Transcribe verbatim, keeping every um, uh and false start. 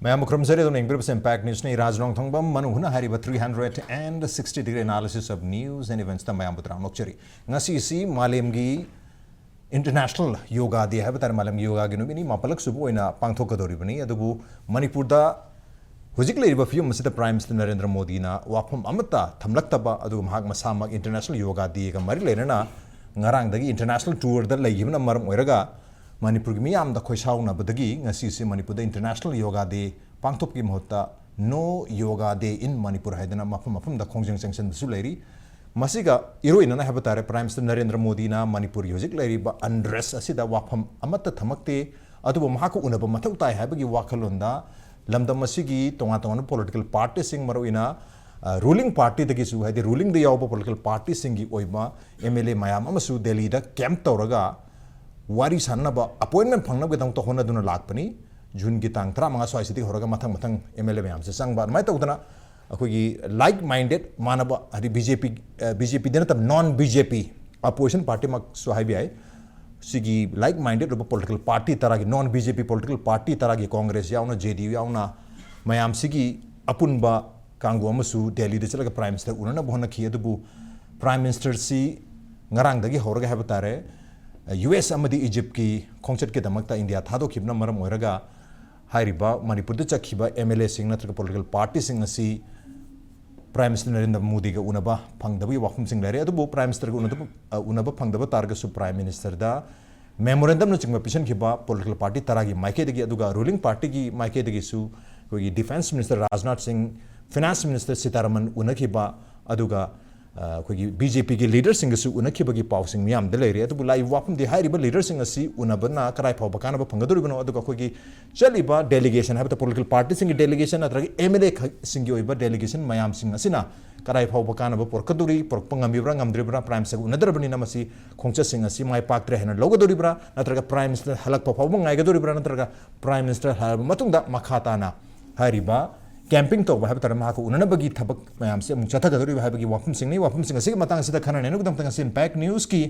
ꯃꯌꯥꯝꯕꯨ ꯈꯨꯔꯨꯝꯖꯔꯤ꯫ ꯑꯗꯨꯝ ꯌꯦꯡꯕꯤꯔꯤꯕꯁꯤ Impact Newsꯅꯤ꯫ ꯔꯥꯖ ꯅꯣꯡꯊꯣꯡꯕꯝ ꯃꯅꯨꯡ ꯍꯨꯅ ꯍꯥꯏꯔꯤꯕ three hundred and sixty degree analysis of news and eventsꯇ ꯃꯌꯥꯝꯕꯨ ꯇꯔꯥꯝꯅ ꯑꯣꯛꯆꯔꯤ꯫ ꯉꯁꯤꯁꯤ ꯃꯥꯂꯦꯝꯒꯤ International Yoga Day ꯍꯥꯏꯕ ꯇꯥꯔꯦ, ꯃꯥꯂꯦꯝꯒꯤ ꯌꯣꯒꯥꯒꯤ ꯅꯨꯃꯤꯠꯅꯤ, ꯃꯥꯄꯜꯂꯛ ꯁꯨꯕ ꯑꯣꯏꯅ ꯄꯥꯡꯊꯣꯛꯀꯗꯧꯔꯤꯕꯅꯤ꯫ ꯑꯗꯨꯕꯨ ꯃꯅꯤꯄꯨꯔꯗ ꯍꯧꯖꯤꯛ ꯂꯩꯔꯤꯕ ꯐꯤꯕꯝ ꯑꯁꯤꯗ Prime Minister ꯅꯔꯦꯟꯗ꯭ꯔ ꯃꯣꯗꯤꯅ ꯋꯥꯐꯝ ꯑꯃꯠꯇ ꯊꯝꯂꯛꯇꯕ, ꯑꯗꯨꯒ ꯃꯍꯥꯛ ꯃꯁꯥꯃꯛ International Yoga Dayꯒ ꯃꯔꯤ ꯂꯩꯅꯅ ꯉꯔꯥꯡꯗꯒꯤ international tourꯗ ꯂꯩꯈꯤꯕꯅ ꯃꯔꯝ ꯑꯣꯏꯔꯒ ꯃꯅꯤꯄꯨꯔꯒꯤ ꯃꯤꯌꯥꯝꯗ ꯈꯣꯏꯁꯥꯎꯅꯕꯗꯒꯤ ꯉꯁꯤꯁꯦ ꯃꯅꯤꯄꯨꯔꯗ International Yoga Day ꯄꯥꯡꯊꯣꯛꯄꯒꯤ ꯃꯍꯨꯠꯇ No Yoga Day in Manipur ꯍꯥꯏꯗꯅ ꯃꯐꯝ ꯃꯐꯝꯗ ꯈꯣꯡꯖꯪ ꯆꯪꯁꯤꯟꯕꯁꯨ ꯂꯩꯔꯤ꯫ ꯃꯁꯤꯒ ꯏꯔꯣꯏꯅꯅ ꯍꯥꯏꯕ ꯇꯥꯔꯦ, Prime Minister ꯅꯔꯦꯟꯗ꯭ꯔ ꯃꯣꯗꯤꯅ ꯃꯅꯤꯄꯨꯔꯒꯤ ꯍꯧꯖꯤꯛ ꯂꯩꯔꯤꯕ unrest ꯑꯁꯤꯗ ꯋꯥꯐꯝ ꯑꯃꯠꯇ ꯊꯝꯃꯛꯇꯦ꯫ ꯑꯗꯨꯕꯨ ꯃꯍꯥꯛꯀ ꯎꯅꯕ ꯃꯊꯧ ꯇꯥꯏ ꯍꯥꯏꯕꯒꯤ ꯋꯥꯈꯜꯂꯣꯟꯗ ꯂꯝꯗꯝ ꯑꯁꯤꯒꯤ ꯇꯣꯉꯥꯟ ꯇꯣꯉꯥꯟꯕ political partyꯁꯤꯡ, ꯃꯔꯨꯑꯣꯏꯅ, ꯑ, ruling partyꯗꯒꯤꯁꯨ, ꯍꯥꯏꯗꯤ rulingꯗ ꯌꯥꯎꯕ political partyꯁꯤꯡꯒꯤ ꯑꯣꯏꯕ M L A ꯃꯌꯥꯝ ꯑꯃꯁꯨ ꯗꯦꯜꯂꯤꯗ camp ꯇꯧꯔꯒ ꯋꯥꯔꯤ ꯁꯥꯟꯅꯅꯕ, appointment ꯐꯪꯅꯕꯒꯤꯗꯃꯛꯇ ꯍꯣꯠꯅꯗꯨꯅ ꯂꯥꯛꯄꯅꯤ꯫ ꯖꯨꯟꯒꯤ ꯇꯥꯡ ꯇꯔꯥꯃꯉꯥ ꯁ꯭ꯋꯥꯏꯁꯤꯗꯒꯤ ꯍꯧꯔꯒ ꯃꯊꯪ ꯃꯊꯪ M L A ꯃꯌꯥꯝꯁꯦ ꯆꯪꯕ꯫ ꯑꯗꯨꯃꯥꯏꯅ ꯇꯧꯗꯅ ꯑꯩꯈꯣꯏꯒꯤ like minded ꯃꯥꯟꯅꯕ, ꯍꯥꯏꯗꯤ B J P, ꯑ, B J Pꯗ ꯅꯠꯇꯕ non B J P opposition partyꯃꯛꯁꯨ ꯍꯥꯏꯕ ꯌꯥꯏ꯫ ꯁꯤꯒꯤ like minded ꯑꯣꯏꯕ political party ꯇꯔꯥꯒꯤ, non B J P political party ꯇꯔꯥꯒꯤ, Congress ꯌꯥꯎꯅ, J D U ꯌꯥꯎꯅ, ꯃꯌꯥꯝꯁꯤꯒꯤ ꯑꯄꯨꯟꯕ ꯀꯥꯡꯕꯨ ꯑꯃꯁꯨ ꯗꯦꯜꯂꯤꯗ ꯆꯠꯂꯒ Prime Minister ꯎꯅꯅꯕ ꯍꯣꯠꯅꯈꯤ꯫ ꯑꯗꯨꯕꯨ Prime Ministerꯁꯤ ꯉꯔꯥꯡꯗꯒꯤ ꯍꯧꯔꯒ ꯍꯥꯏꯕ ꯇꯥꯔꯦ, U S ꯑꯃꯗꯤ Egyptꯀꯤ ꯈꯣꯡꯆꯠꯀꯤꯗꯃꯛꯇ ꯏꯟꯗꯤꯌꯥ ꯊꯥꯗꯣꯛꯈꯤꯕꯅ ꯃꯔꯝ ꯑꯣꯏꯔꯒ ꯍꯥꯏꯔꯤꯕ ꯃꯅꯤꯄꯨꯔꯗ ꯆꯠꯈꯤꯕ M L Aꯁꯤꯡ ꯅꯠꯇ꯭ꯔꯒ political partyꯁꯤꯡ ꯑꯁꯤ Prime Minister ꯅꯔꯦꯟꯗ꯭ꯔ ꯃꯣꯗꯤꯒ ꯎꯅꯕ ꯐꯪꯗꯕꯒꯤ ꯋꯥꯐꯝꯁꯤꯡ ꯂꯩꯔꯦ꯫ ꯑꯗꯨꯕꯨ Prime Ministerꯒ ꯎꯅꯗꯕ, ꯑ, ꯎꯅꯕ ꯐꯪꯗꯕ ꯇꯥꯔꯒꯁꯨ Prime Ministerꯗ memorandumꯅꯆꯤꯡꯕ ꯄꯤꯁꯤꯟꯈꯤꯕ political party ꯇꯔꯥꯒꯤ ꯃꯥꯏꯀꯩꯗꯒꯤ, ꯑꯗꯨꯒ ruling partyꯒꯤ ꯃꯥꯏꯀꯩꯗꯒꯤꯁꯨ ꯑꯩꯈꯣꯏꯒꯤ Defence Minister ꯔꯥꯖꯅꯥꯊ ꯁꯤꯡ, Finance Minister ꯁꯤꯇꯥꯔꯥꯃꯟ ꯎꯅꯈꯤꯕ, ꯑꯗꯨꯒ, ꯑ, ꯑꯩꯈꯣꯏꯒꯤ B J Pꯒꯤ leaderꯁꯤꯡꯒꯁꯨ ꯎꯅꯈꯤꯕꯒꯤ ꯄꯥꯎꯁꯤꯡ ꯃꯤꯌꯥꯝꯗ ꯂꯩꯔꯤ꯫ ꯑꯗꯨꯕꯨ ꯂꯥꯛꯏꯕ ꯋꯥꯐꯝꯗꯤ ꯍꯥꯏꯔꯤꯕ leaderꯁꯤꯡ ꯑꯁꯤ ꯎꯅꯕꯅ ꯀꯗꯥꯏ ꯐꯥꯎꯕ ꯀꯥꯟꯅꯕ ꯐꯪꯒꯗꯧꯔꯤꯕꯅꯣ, ꯑꯗꯨꯒ ꯑꯩꯈꯣꯏꯒꯤ ꯆꯠꯂꯤꯕ delegation ꯍꯥꯏꯕꯗꯤ political partyꯁꯤꯡꯒꯤ delegation ꯅꯠꯇ꯭ꯔꯒ M L Aꯁꯤꯡꯒꯤ ꯑꯣꯏꯕ delegation ꯃꯌꯥꯝꯁꯤꯡ ꯑꯁꯤꯅ ꯀꯗꯥꯏ ꯐꯥꯎꯕ ꯀꯥꯟꯅꯕ ꯄꯨꯔꯛꯀꯗꯧꯔꯤ, ꯄꯨꯔꯛꯄ ꯉꯝꯃꯤꯕ꯭ꯔꯥ ꯉꯝꯗ꯭ꯔꯤꯕ꯭ꯔꯥ, Prime Ministerꯒ ꯎꯅꯗ꯭ꯔꯕꯅꯤꯅ ꯃꯁꯤ ꯈꯣꯡꯆꯠꯁꯤꯡ ꯑꯁꯤ ꯃꯥꯏ ꯄꯥꯛꯇ꯭ꯔꯦ ꯍꯥꯏꯅ ꯂꯧꯒꯗꯧꯔꯤꯕ꯭ꯔꯥ, ꯅꯠꯇ꯭ꯔꯒ Prime Minister ꯍꯜꯂꯛꯄ ꯐꯥꯎꯕ ꯉꯥꯏꯒꯗꯧꯔꯤꯕ꯭ꯔꯥ, ꯅꯠꯇ꯭ꯔꯒ Prime Minister ꯍꯜꯂꯛꯂꯕ ꯃꯇꯨꯡꯗ ꯃꯈꯥ ꯇꯥꯅ ꯍꯥꯏꯔꯤꯕ camping ꯇꯧꯕ ꯍꯥꯏꯕ ꯇꯥꯔꯦ, ꯃꯍꯥꯛꯀ ꯎꯅꯅꯕꯒꯤ ꯊꯕꯛ ꯃꯌꯥꯝꯁꯦ ꯑꯃꯨꯛ ꯆꯠꯊꯒꯗꯧꯔꯤꯕ ꯍꯥꯏꯕꯒꯤ ꯋꯥꯐꯝꯁꯤꯡꯅꯤ꯫ ꯋꯥꯐꯝꯁꯤꯡ ꯑꯁꯤꯒꯤ ꯃꯇꯥꯡꯁꯤꯗ ꯈꯟꯅ ꯅꯩꯅꯕꯒꯤꯗꯃꯛꯇ ꯉꯁꯤ Impact Newsꯀꯤ